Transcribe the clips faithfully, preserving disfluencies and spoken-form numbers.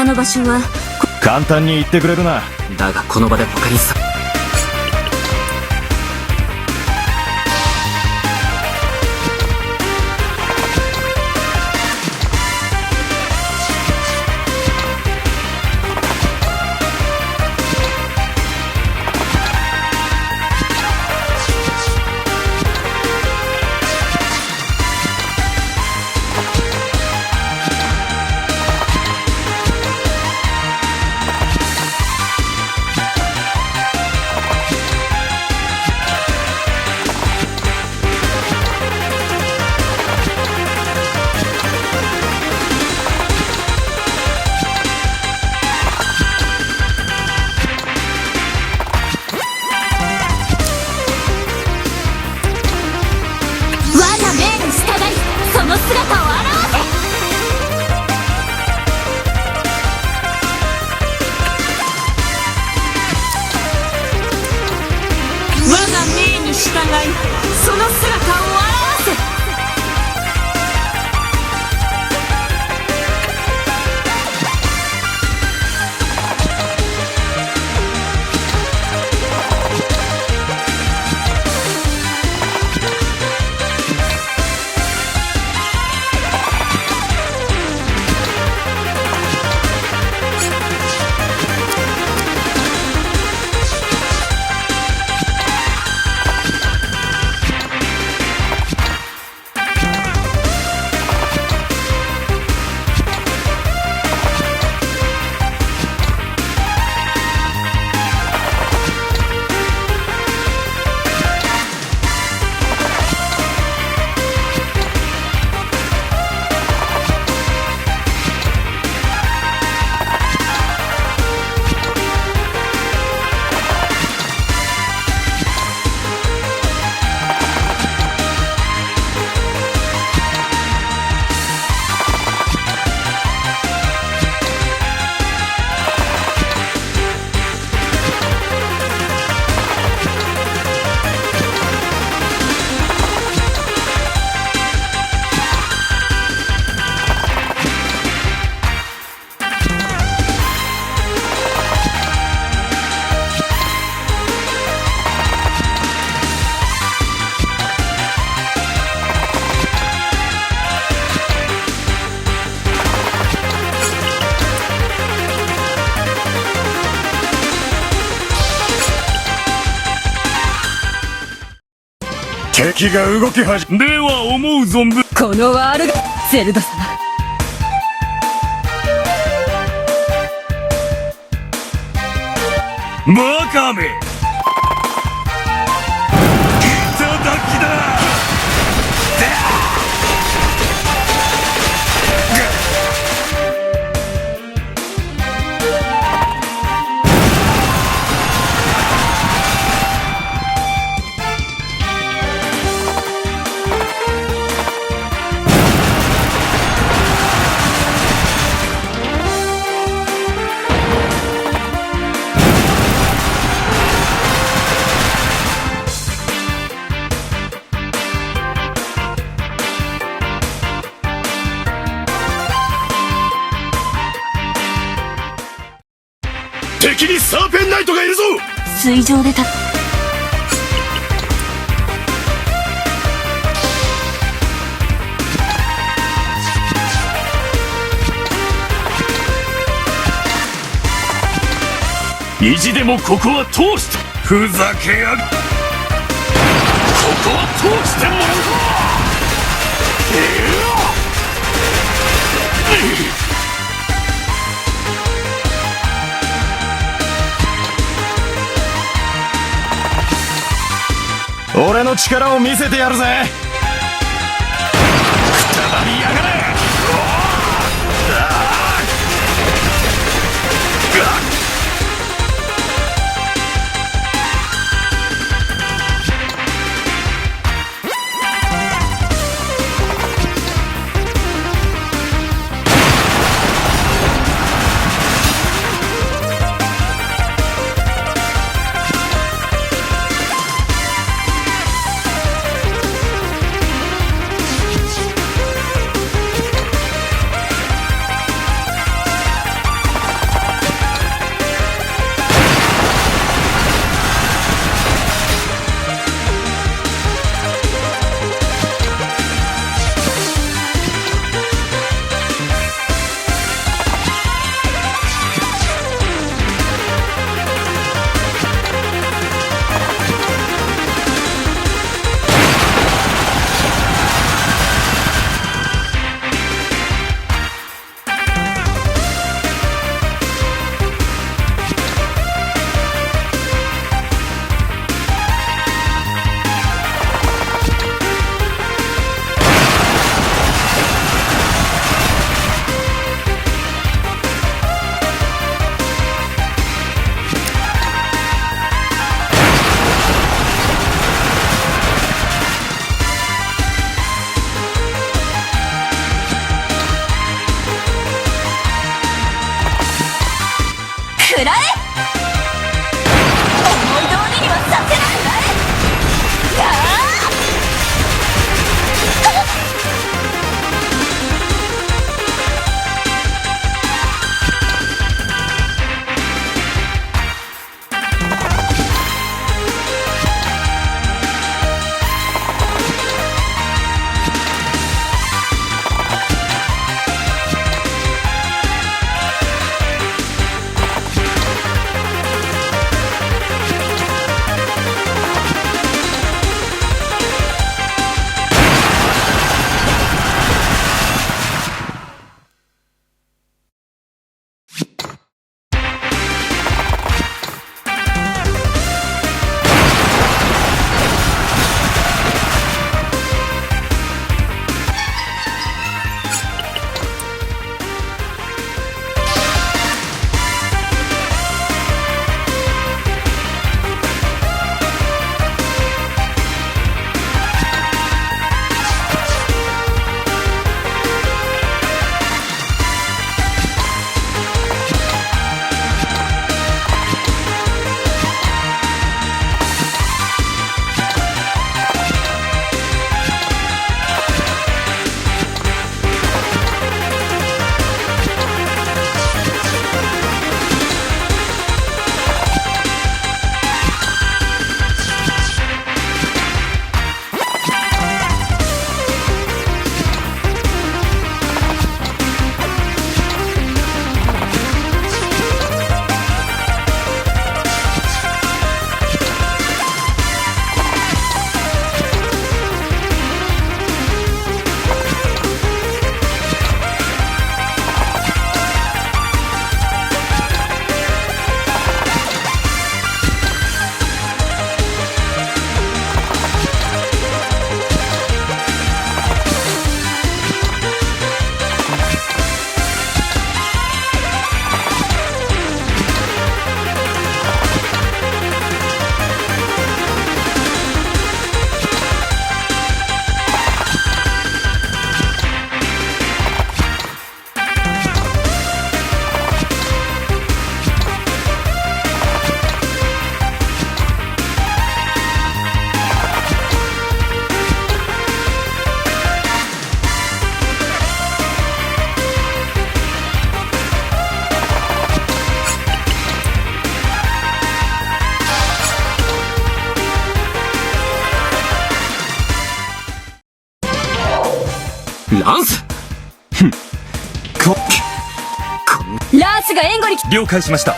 あの場所は、簡単に言ってくれるな。だがこの場で他にさ、我が命に従い、その姿を現せ。我が命に従い、その姿を現せ。敵が動き始め、では思う存分。このワールド、ゼルダ様。バカめ。いただきだ。敵にサーペンナイトがいるぞ！水上でた、意地でもここは通して。ふざけやが、ここは通してもらうぞ！いや！俺の力を見せてやるぜ！くたばりやがれ！くらえ。思い通りにはさせないくらえ。やあ。ランス。ふん。こ、こん、ランスが援護に来、了解しました。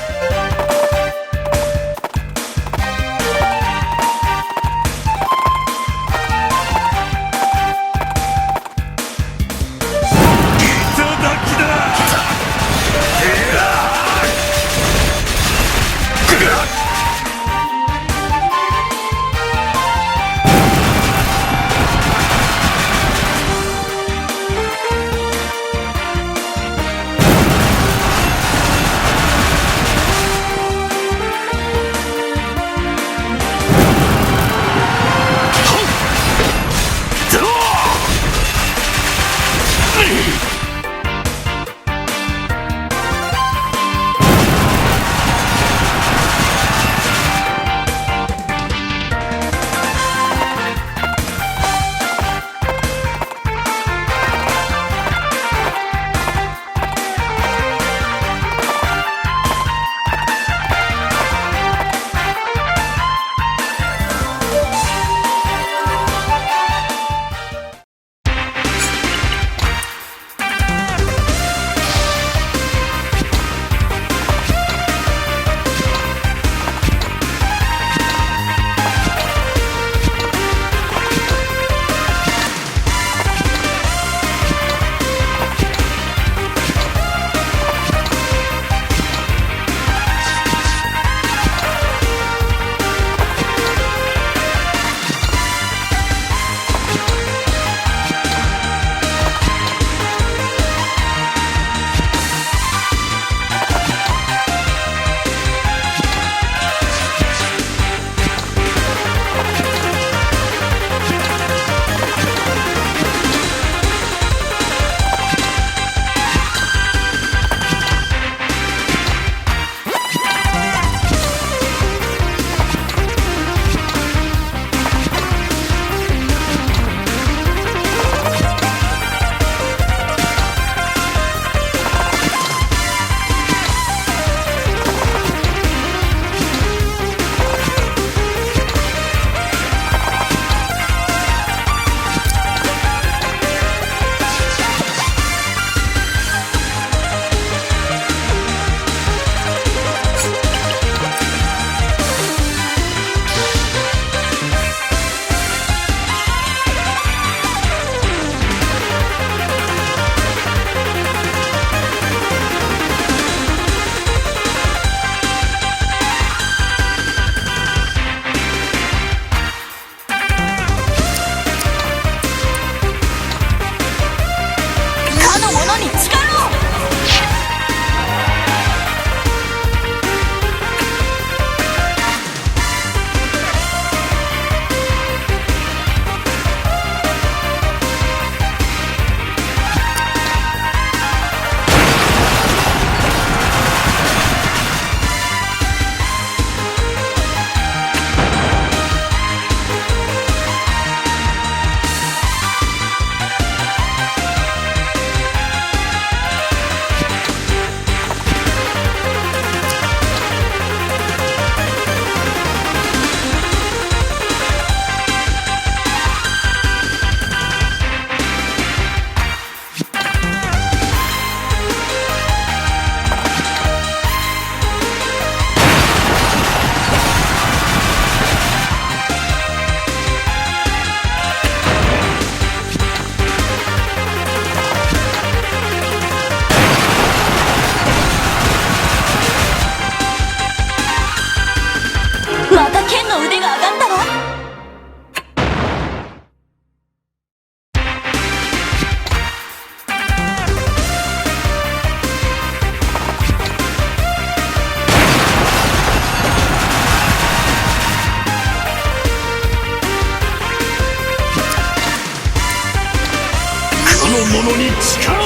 力